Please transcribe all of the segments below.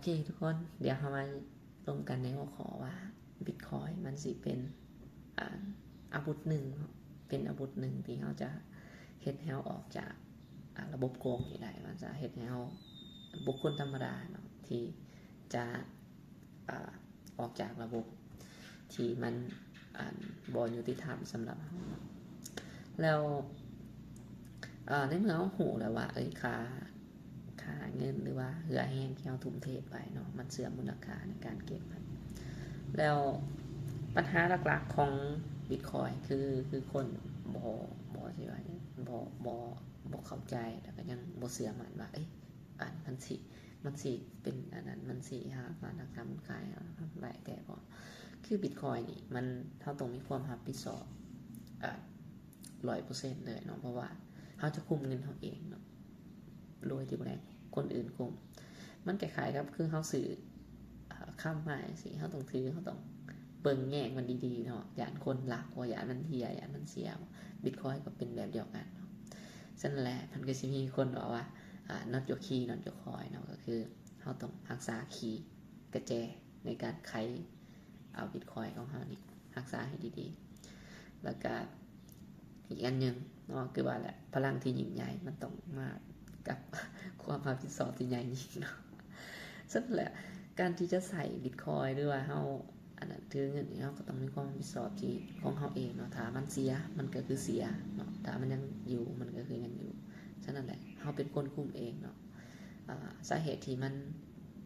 ເຄ ທຸກຄົນ, ດຽວເຮົາມາລົມກັນໃນຫົວຂໍ້ວ່າ Bitcoin ມັນຊິເປັນ ອາ ອາວຸດໜຶ່ງເນາະ, ເປັນອາວຸດໜຶ່ງທີ່ເຮົາຈະເຮັດໃຫ້ເຮົາອອກຈາກ ອາ ລະບົບໂກງນີ້ໄດ້, ມັນຈະເຮັດໃຫ້ເຮົາ ບຸກຄົນທຳມະດາເນາະ ທີ່ຈະ ອາ ອອກຈາກລະບົບທີ່ມັນ ອັນ ບໍ່ຍຸຕິທຳສຳລັບເຮົາເນາະ. ແລ້ວ ອາ ໃນເມື່ອເຮົາຮູ້ແລ້ວວ່າ ເອີຍ ຄ່າ ຄ່າເງິນ ຫຼືວ່າເຫື່ອແຮງທີ່ເຮົາທຸ່ມເທໄປເນາະ ມັນເສື່ອມມູນລະຄ່າໃນການເກັບມັນ. ແລ້ວບັນຫາຫຼັກໆຂອງ Bitcoin ຄື ຄືຄົນບໍ່ ບໍ່ ຊິວ່າ ບໍ່ ບໍ່ ບໍ່ເຂົ້າໃຈ ແລ້ວກໍຍັງບໍ່ເຊື່ອໝັ້ນວ່າ ເອີຍ ອັນ ມັນຊິ ມັນຊິເປັນອັນນັ້ນ ມັນຊິຫາມານຮັກສາມູນຄ່າໃຫ້ເຮົາໄດ້ແທ້ບໍ່? ຄື Bitcoin ນີ້ ມັນ ເຮົາຕ້ອງມີຄວາມຮັບຜິດຊອບ ອາ ຮ້ອຍເປີເຊັນເລີຍເນາະ, ເພາະວ່າເຮົາຈະຄຸມເງິນເຮົາເອງເນາະ ໂດຍທີ່ບໍ່ໃຫ້ຄົນອື່ນຄຸມ. ມັນຄ້າຍໆກັບຄືເຮົາຊື້ ອາ ຄຳມາຈັ່ງຊີ້ ເຮົາຕ້ອງຖື ເຮົາຕ້ອງເບິ່ງແຍງມັນດີໆເນາະ, ຢ້ານຄົນລັກບໍ່ ຢ້ານມັນເຫ່ຍ ຢ້ານມັນເສຍ. Bitcoin ກໍເປັນແບບດຽວກັນເນາະ. ສະນັ້ນແຫຼະ ມັນກໍຊິມີຄົນເວົ້າວ່າ ອາ not your key not your coin ເນາະ, ກໍຄືເຮົາຕ້ອງຮັກສາຄີ ກະແຈໃນການໄຂເອົາ Bitcoin ຂອງເຮົານີ້ ຮັກສາໃຫ້ດີໆ. ແລ້ວກະອີກອັນໜຶ່ງເນາະ ຄືວ່າແຫຼະ ພະລັງທີ່ຍິ່ງໃຫຍ່ມັນຕ້ອງມາກັບຄວາມຮັບຜິດຊອບທີ່ໃຫຍ່ຍິ່ງເນາະ. ສະນັ້ນແຫຼະ ການທີ່ຈະໃຊ້ Bitcoin ຫຼືວ່າເຮົາ ອັນນັ້ນ ຖືເງິນນີ້ ເຮົາກໍຕ້ອງມີຄວາມຮັບຜິດຊອບທີ່ຂອງເຮົາເອງເນາະ. ຖ້າມັນເສຍ ມັນກໍຄືເສຍເນາະ, ຖ້າມັນຍັງຢູ່ ມັນກໍຄືຍັງຢູ່. ສະນັ້ນແຫຼະ ເຮົາເປັນຄົນຄຸມເອງເນາະ. ອາ ສາເຫດທີ່ມັນ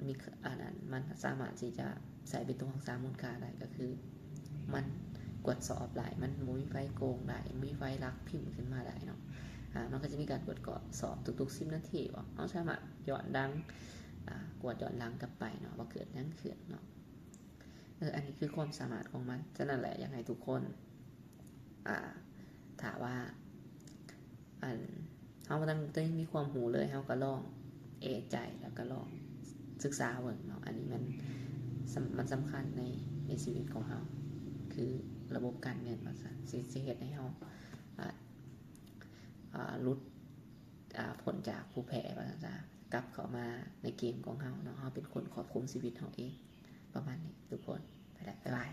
ມີ ອັນນັ້ນ ມັນສາມາດທີ່ຈະໃຊ້ເປັນຕົວຮັກສາມູນຄ່າໄດ້ ກໍຄືມັນກວດສອບໄດ້ ມັນບໍ່ມີໃຜໂກງໄດ້ ບໍ່ມີໃຜລັກພິມຂຶ້ນມາໄດ້ເນາະ. ອາ ມັນກໍຈະມີການກວດສອບທຸກໆສິບນາທີ ເຮົາສາມາດຍ້ອນຫຼັງ ອາ ກວດຍ້ອນຫຼັງກັບໄປເນາະ ວ່າເກີດຫຍັງຂຶ້ນເນາະ. ເອີ ອັນນີ້ຄືຄວາມສາມາດຂອງມັນ. ສະນັ້ນແຫຼະ ຢາກໃຫ້ທຸກຄົນ ອາ ຖ້າວ່າ ອັນ ເຮົາບໍ່ທັນ ບໍ່ທັນມີຄວາມຮູ້ເລີຍ ເຮົາກໍລອງເອໃຈ ແລ້ວກໍລອງສຶກສາເບິ່ງເນາະ. ອັນນີ້ມັນ ມັນສຳຄັນໃນ ໃນຊີວິດຂອງເຮົາ ຄືລະບົບການເງິນວ່າຊັ້ນ ຊິ ຊິເຮັດໃຫ້ເຮົາ ອາ ອາ ຫຼຸດ ອາ ພົ້ນຈາກຜູ້ແພ້ວ່າຊັ້ນຊະ ກັບເຂົ້າມາໃນເກມຂອງເຮົາເນາະ. ເຮົາເປັນຄົນຄວບຄຸມຊີວິດເຮົາເອງ ປະມານນີ້ທຸກຄົນ. ໄປແລ້ວ ບາຍບາຍ.